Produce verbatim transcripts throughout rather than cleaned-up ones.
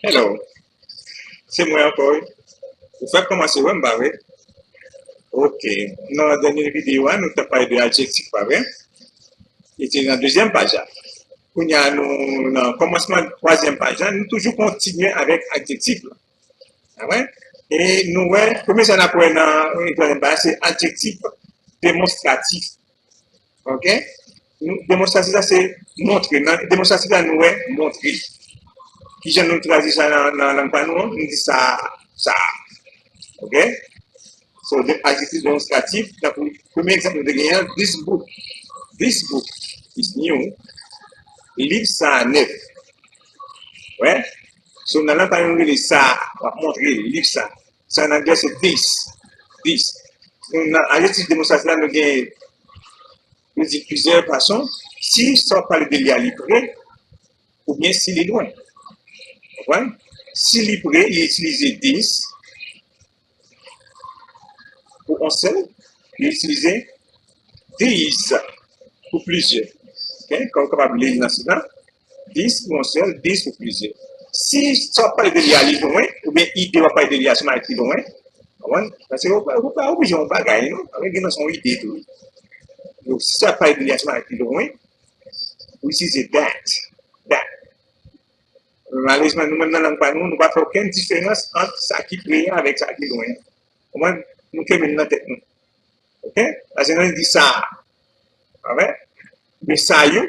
Hello. Se mwen ankò, wi. Ou fèk kòmanse wè m, pa vre? Ok. Nan dènye videyo a, nou te pale de adjektif, pa vre? E se nan dezyèm paj la. Kounye a, nou nan kòmansman twazyèm paj la, nou toujou kontinye avèk adjektif la. Pa vre? E nou wè, premye sa n ap wè nan twazyèm paj la, se adjektif demonstratif. Ok? Nou, demonstratif la, se montre. Nan demonstratif la, nou wè montre. Kijan nou tradui sa nan, nan lang pa nou an? Nou di sa, sa. Ok? So, de, adjektif demonstratif, tankou premye egzanp nou te genyen an, this book. This book is new. Liv sa a nèf. Wè? So, nan lang pa nou, nou rele sa, w ap montre liv sa. Sa an anglè, se this. This. Nan adjektif demonstratif la, nou gen, nou di plizyè fason. Si sa w ap pale de li a, li pre, oubyen si li lwen. Konprann? Si li pre, li itilize this pou yon sèl, li itilize these pou plizyè. Ok? Kòm w kapab li l nan sila, this pou yon sèl, these pou plizyè. Si sa w ap pale de li a, li lwen, oubyen ide w ap pale de li a, se yon bagay ki lwen, konprann? Paske ou pa, ou pa oblije yon bagay, non? Sa vle di nan se yon ide tou. Donk, si sa w ap pale de li a, se yon bagay ki lwen, ou itilize that. That. Malerezman, nou menm nan lang pa nou, nou pa fè okenn diferans ant sa ki pre an avèk sa ki lwen an. Konprann? Nou kenbe l nan tèt nou. Ok? Paske nou di sa. Pa vre? Men sa yo,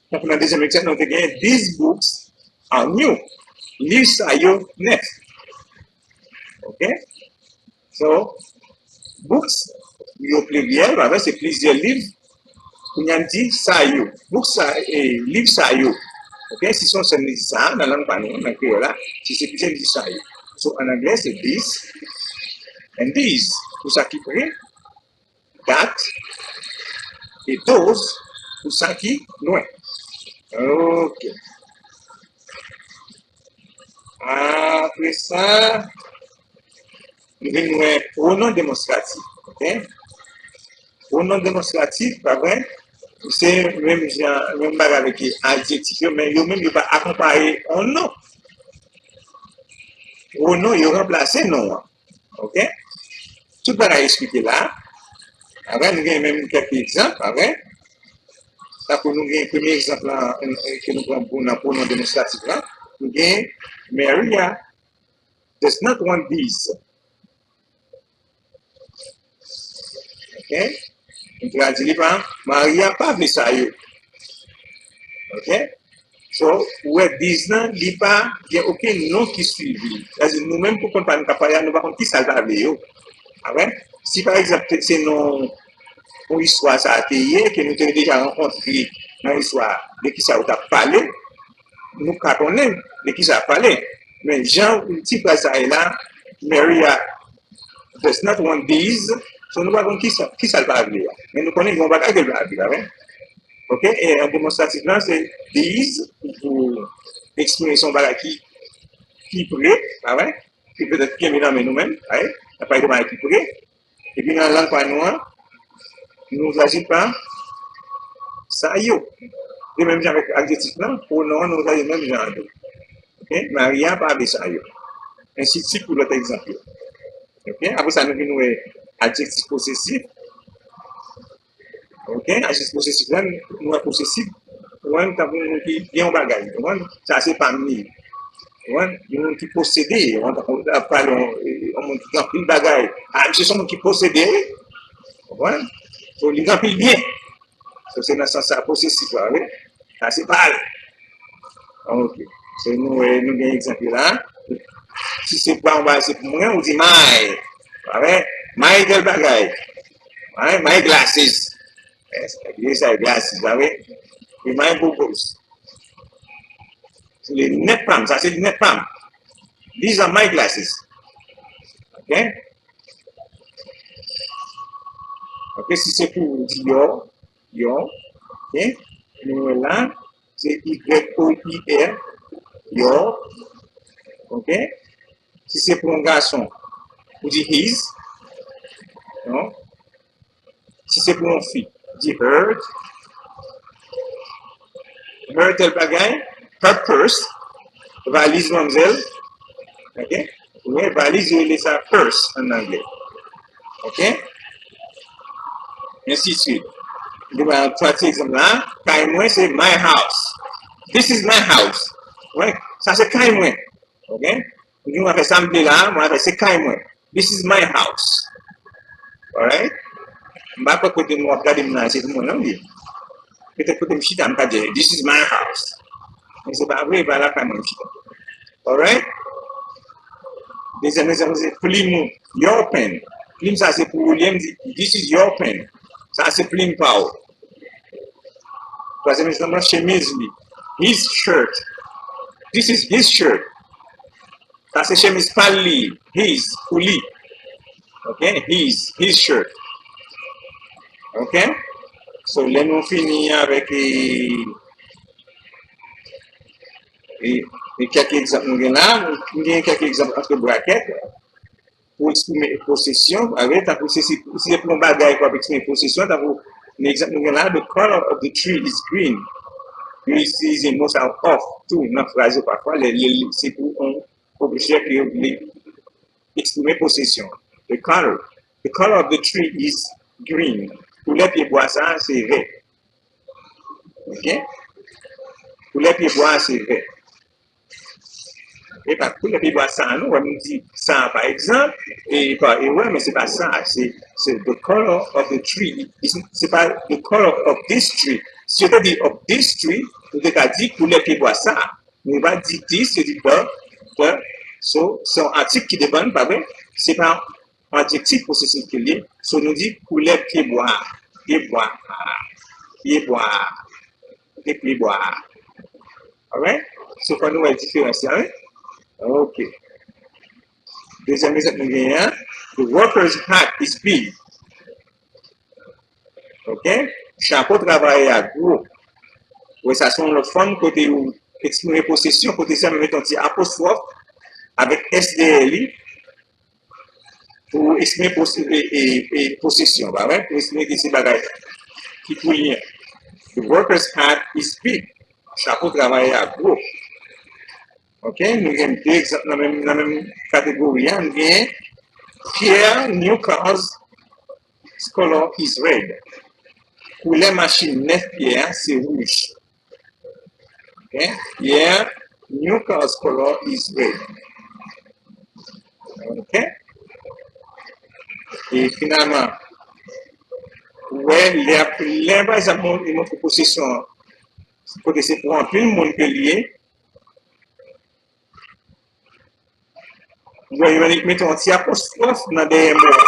tankou nan dezyèm egzanp, nou te gen, these books are new. Liv sa yo nèf. Ok? So, books, yo pliryèl, pa vre, se plizyè liv. Kounye a n di sa yo. Books sa, e, liv sa yo. Ok? Si se yon sèl, n di sa, nan lang pa nou, nan kreyòl la, si se plizyè, n di sa yo. So, an anglè, se this and these. Pou sa ki pre, that, e those, pou sa ki lwen. Ok. Apre sa, nou vin wè pwonon demonstratif. Ok? Pwonon demonstratif, pa vre? Se menm jan, menm bagay avèk adjektif yo, men yo menm yo pa akonpaye yon non. Pwonon yo ranplase non an. Ok? Tout bagay eksplike la. Apre, nou gen menm kèk egzanp, pa vre? Tankou nou gen premye egzanp la, eh, ke nou pran pou nan pwonon demonstratif la. Nou gen Maria does not want these. Ok? Nou tradui li pa, Maria pa vle sa yo. Ok? So, ou wè these lan, li pa gen okenn non ki swiv li. Sètadi, nou menm pou kont pa nou k ap pale a, nou pa konn kisa l pa vle yo. Apre, si pa egzanp, se non yon istwa sa a te ye, ke nou te deja rankontre nan istwa de kisa yo t ap pale, nou ka konnen de kisa y ap pale. Men jan ti fraz sa ye la, Maria does not want these, so nou pa konn kisa, kisa l pa vle a. Men nou konnen gen yon bagay ke l pa vle, pa vre? Ok? E an demonstratif lan, se these, pou eksprime se yon bagay ki, ki pre, pa vre? Ki petèt kenbe nan men nou menm, pa vre? N ap pale de bagay ki pre. Epi nan lang pa nou an, nou tradui pa sa yo. De menm jan avèk adjektif lan, pwonon an, nou tradui menm jan an tou. Ok? Maria pa vle sa yo. Ensidswit pou lòt egzanp yo. Ok? Apre sa, nou vin wè adjektif posesif. Ok? Adjektif posesif la, nou wè posesif, ou wè, tankou moun ki gen yon bagay, ou wè, sa se pa m li. Ou wè, yon moun ki posede, ou wè, tankou, ap pale yon, yon moun ki gen anpil bagay. A, misye se yon moun ki posede, wi. Ou wè? So, li gen anpil byen. So, se nan sans sa posesif la, wi. Sa se pa l. Ok. So, nou, eh, nou gen egzanp la. Si se pa yon bagay, se pou mwen, ou di my. Pa vre? My tèl bagay. My, my glasses. Yes, sa glasses, pa vre? E my goggles. Se linèt pa m, sa se linèt pa m. These are my glasses. Ok? Ok, si se pou di your, your, ok? Nou wè la, se Y O U R, your, ok? Si se pou yon gason, ou di his, non? Si se pou yon fi, di her, her tèl bagay, her purse, valiz manmzèl. Ok? Ou wè, valiz, yo rele sa purse an anglè. Ok? Ensi de suite. Gen ba twa ti egzanp la, kay mwen se my house. This is my house. Wè, sa se kay mwen. Ok? Mwen fè sa m vle la, mwen fè se kay mwen. This is my house. Alright? M pa kwè kote m w ap gade m nan, se pou mwen, non, li. Petèt kote m chita, m ka di, this is my house. Men se pa vre, e pa lakay mwen m chita. Alright? Dezyèm egzanp, se plim ou, your pen. Plim sa se pou ou li ye, m di, this is your pen. Sa se plim pa ou. Twazyèm egzanp la, chemiz li. His shirt. This is his shirt. Sa se chemiz pa l li. His, pou li. Ok? His, his shirt. Ok? So, lè nou fini avèk e, e, e kèk egzanp nou gen la, nou gen kèk egzanp antre brakèt pou eksprime posesyon, avè, tankou se, se, se pou yon bagay pou ap eksprime posesyon, tankou, yon egzanp nou gen la, the color of the tree is green. Yo itilize mo sa of tou nan fraz yo pafwa, lè, lè, lè se pou yon objè ke yo vle eksprime posesyon. The color, the color of the tree is green. Koulè pyebwa sa a se vè. Ok? Koulè pyebwa a se vè. E pa koulè pyebwa sa a, non, wè, m di sa a, pa egzanp, e pa erè, men se pa sa, se, se the color of the tree. It's- Se pa the color of this tree. Si yo te di of this tree, ou te ka di koulè pyebwa sa a. Men yo pa di this, yo di the, the. So, se yon atik ki depann, pa vre? Se pa adjektif posesif ke l ye. So, nou di koulè pyebwa, pyebwa, pyebwa, e pyebwa. Alright? So, fò nou wè diferans la, wi? Ok. Dezyèm egzanp nou genyen an, the worker's hat is big. Ok? Chapo travayè a gwo. Wè, sa se yon lòt fòm kote ou eksprime posesyon, kote sa mete yon ti apostwòf avèk S dèyè li. Pou eksprime pos- e, e, e, posesyon, pa vre? Pou eksprime ke se bagay ki pou li an. The worker's hat is big. Chapo travayè a gwo. Ok, nou gen de egzanp nan menm, nan menm kategori a. Nou gen Pierre new car's color is red. Koulè machin nèf Pierre se wouj. Ok? Yeah, new car's color is red. Ok? E finalman, ou wè, lè, lè pa egzanp, moun, moun pou posesyon, kote se pou anpil moun ke li ye, ou wè, yo mete yon ti apostwòf nan dèyè mo a.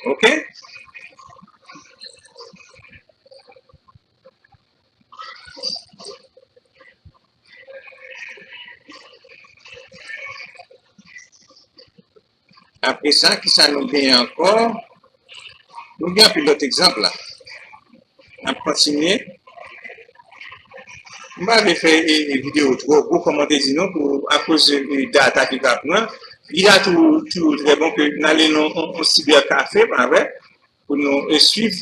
Ok? Apre sa, ki sa nou genyen ankò? Nou gen anpil lòt egzanp la. N ap kontinye. M pa vle fè e, e videyo twò gwo, kòman te di nou, pou, akoz de, de data ki ka pran. Li la tou, tou trè bon ke n ale nan yon, yon sibè kafe, pa vre, pou nou e swiv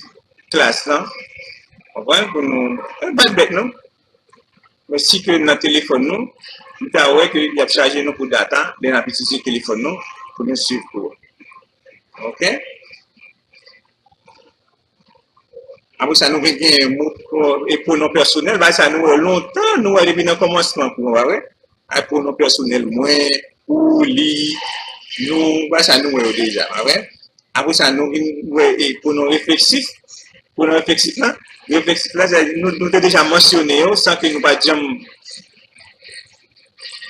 klas lan. Konprann? Pou nou, e, bat bèt nou. Men si ke nan telefòn nou, nou ta wè ke y ap chaje nou pou data, lè n ap itilize telefòn nou, pou nou swiv kou. Ok? Apre sa, nou vin gen mo, e pwonon pèsonèl, bagay sa nou wè lontan, nou wè depi nan kòmansman kou, pa vre? Ay pwonon pèsonèl mwen, ou, li, nou, bagay sa nou wè yo deja, pa vre? Apre sa, nou vin wè e pwonon refleksif. Pwonon refleksif la, refleksif la, se nou, nou te deja mansyone yo san ke nou pa t janm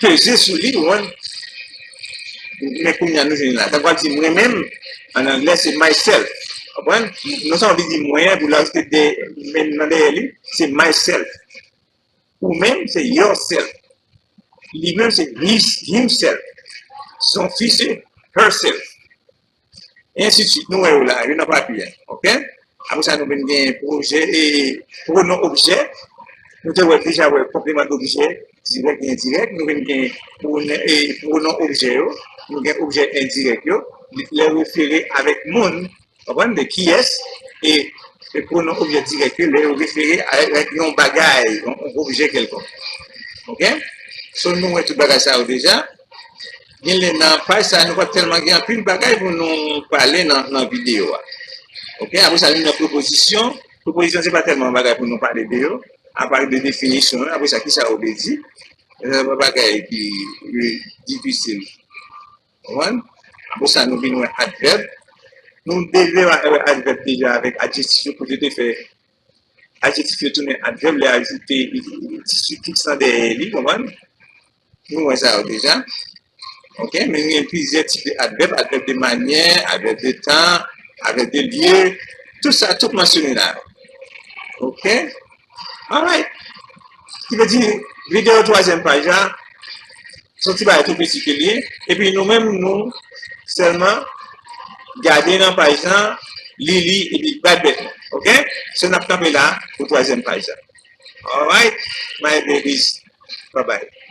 peze sou li, ou konprann? Men kounye a nou jwenn la. Tankou w ap di mwen menm, an anglè, se myself. Ou konprann? Non sèlman w vin di mwen an, pou l ajoute de, menm nan dèyè li, se myself. Ou menm, se yourself. Li menm, se his, himself. Son fi, se herself. E ensi de suite. Nou wè yo la, yo nan papye a. Ok? Apre sa, nou vin gen pwojè e pwonon objè. Nou te wè deja wè konpleman dobjè, dirèk e endirèk. Nou vin gen pwonon, e pwonon objè yo. Nou gen objè endirèk yo. Li, lè yo refere avèk moun, Konprann? De kiyès e, e pwonon objè dirèk yo lè yo refere avèk yon bagay, yon, yon objè kèlkonk. Oke? So, nou wè tout bagay sa yo deja. Gen lè nan paj sa, nou pa tèlman gen anpil bagay pou nou pale nan, nan videyo a. Oke? Apre sa, nou nan prepozisyon. Prepozisyon, se pa tèlman bagay pou nou pale de yo. Apa de definisyon, apre sa, ki sa yo vle di? Se pa bagay ki, ki difisil. Konprann? Apre sa, nou vin wè advèb. Nou devle wè advèb deja avèk adjektif yo, kote te fè adjektif yo tounen advèb, lè ajoute ti sifiks lan dèyè li, konprann? Nou wè sa yo deja. Oke, men gen plizyè tip de advèb, advèb de manyè, advèb de tan, advèb de lye, tout sa, tout mansyone la. Oke? Alright. Ki vle di, videyo twazyèm paj la, se yon ti bagay tou piti ke li ye. Epi nou menm, nou sèlman gade nan paj lan, li li, epi bay bèt nou. Oke? So, n ap kanpe la pou twazyèm paj la. Alright, my babies. Bye bye.